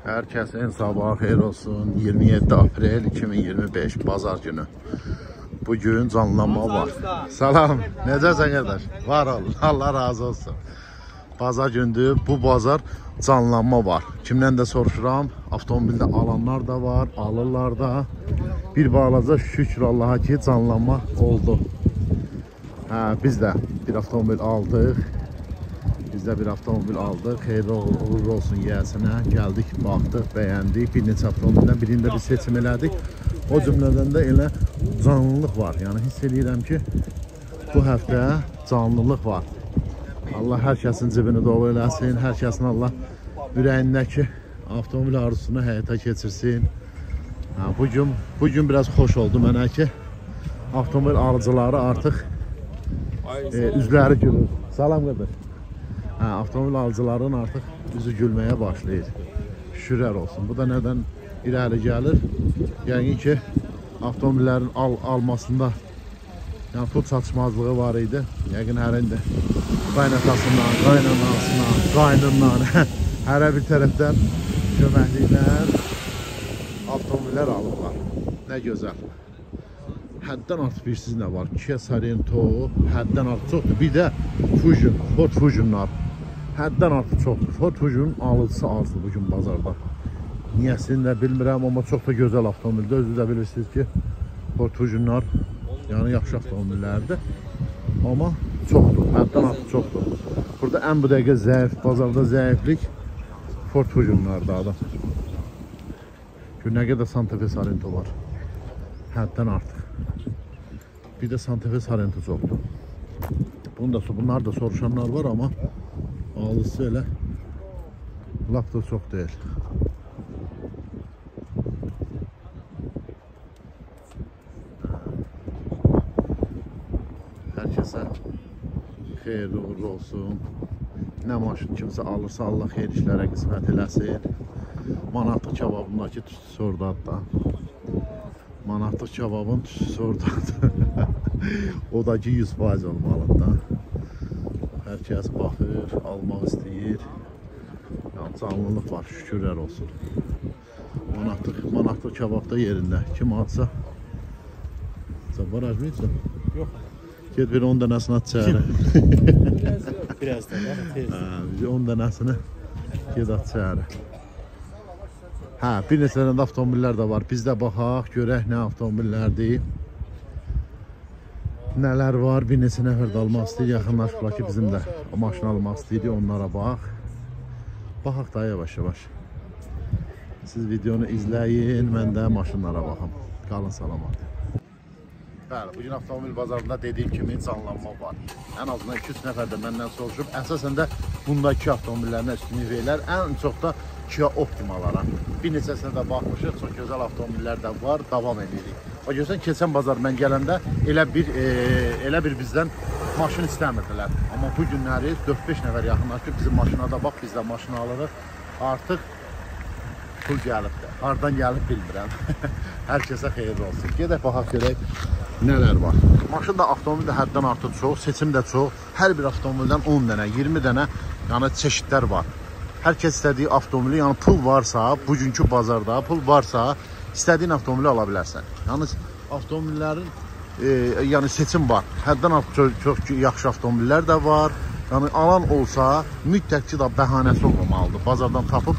Hər kəsin sabahı xeyir olsun. 27 aprel 2025 bazar günü. Bugün canlanma var. Salam. Necəsən qardaş? Var ol. Allah razı olsun. Bazar gündür. Bu bazar canlanma var. Kimdən də soruşuram, avtomobildə alanlar da var, alırlar da. Bir balaca şükür Allaha ki, canlanma oldu. Hə, biz də bir avtomobil aldıq. Biz də bir avtomobil aldıq. Xeyirli uğurlu olsun yiyəsinə. Gəldik, baxdıq, bəyəndik. Bir neçə avtomobildən birini də biz seçim elədik. O cümlədən də elə canlılıq var. Yəni hiss eləyirəm ki, bu həftə canlılıq var. Allah hər kəsin cibini dolu eləsin. Hər kəsin Allah ürəyindəki avtomobil arzusunu həyata keçirsin. Hə, bugün biraz xoş oldu mənə ki, avtomobil alıcıları artıq üzləri gülür. Salam qardaş. Hə, avtomobil alıcıların artıq üzü gülməyə başlayır. Şükürlər olsun. Bu da nədən irəli gəlir? Yəqin ki, avtomobillərin almasında yəni pul çatışmazlığı var idi. Yəqin hər indi qaynatasından, qaynanasından, qaynından hərə bir tərəfdən köməkliklə avtomobillər alıblar. Nə gözəl. Həddən artıq bilirsiniz nə var? Kia Sorento həddən artıq çoxdur. Bir də Fusion, Ford Fusionlar həddən artıq çoxdur. Ford Fusionun alıcısı azdır bugün bazarda. Niyəsini də bilmirəm, amma çox da gözəl avtomobildir. Özünüz də bilirsiniz ki, Ford Fusionlar yəni yaxşı avtomobillərdir. Amma çoxdur, həddən artıq çoxdur. Burada ən bu dəqiqə zəif, bazarda zəiflik Ford Fusionlardadır. Gör nə qədər Santa Fe Sorento var. Həddən artıq. Bir də Santa Fe Sorento çoxdur. Bunlar da soruşanlar var, amma alıcısı elə lap da çox deyil. Hər kəsə xeyirli uğurlu olsun. Nə maşın kimsə alırsa Allah xeyir işlərə qismət eləsin. Manatlıq kababındakı tüstüsü oradadır da. Manatlıq kababın tüstüsü oradadır. O da ki 100% olmalıdır da. Hər kəs baxır, almaq istəyir. Yəni canlılıq var, şükürlər olsun. Manatlıq kabab da yerində. Kim atsa? Var açmayacaq? Yox. Get bir 10 dənəsini at çəhərə. Biraz da var, tez. Hə, 10 dənəsini get at çəhərə. Hə, bir neçə dənə də avtomobillər də var. Biz də baxaq, görək nə avtomobillərdir. Nələr var, bir neçə nəfər də almaq istəyir. Yaxınlaşıblar ki, bizim də maşın almaq istəyirik, onlara bax. Baxaq da yavaş-yavaş. Siz videonu izləyin, mən də maşınlara baxam. Qalın salamat. Bəli, bugün avtomobil bazarında dediyim kimi canlanma var. Ən azından 2-3 nəfər də məndən soruşub. Əsasən də bundakı avtomobillərinə üstünlük verirlər. Ən çox da Kia Optimalara. Bir neçəsinə də baxmışıq. Çox gözəl avtomobillər də var. Davam edirik. Bax görsən, keçən bazar mən gələndə elə bir bizdən maşın istəmirdilər. Amma bu günləri 4-5 nəfər yaxınlaşıb bizim maşına da bax, biz də maşını alırıq. Artıq pul gəlibdir. Hardan gəlib bilmirəm. Hər kəsə xeyirli olsun. Gedək baxaq görək nələr var. Maşın da, avtomobil də həddən artıq çox, seçim də çox. Hər bir avtomobildən 10 dənə, 20 dənə yəni çeşidlər var. Hər kəs istədiyi avtomobili, yəni pul varsa, bugünkü bazarda pul varsa, istədiyin avtomobili ala bilərsən. Yalnız avtomobillərin yəni seçim var. Həddən artıq çox yaxşı avtomobillər də var. Yəni alan olsa mütləq ki də bəhanəsi olmamalıdır. Bazardan tapıb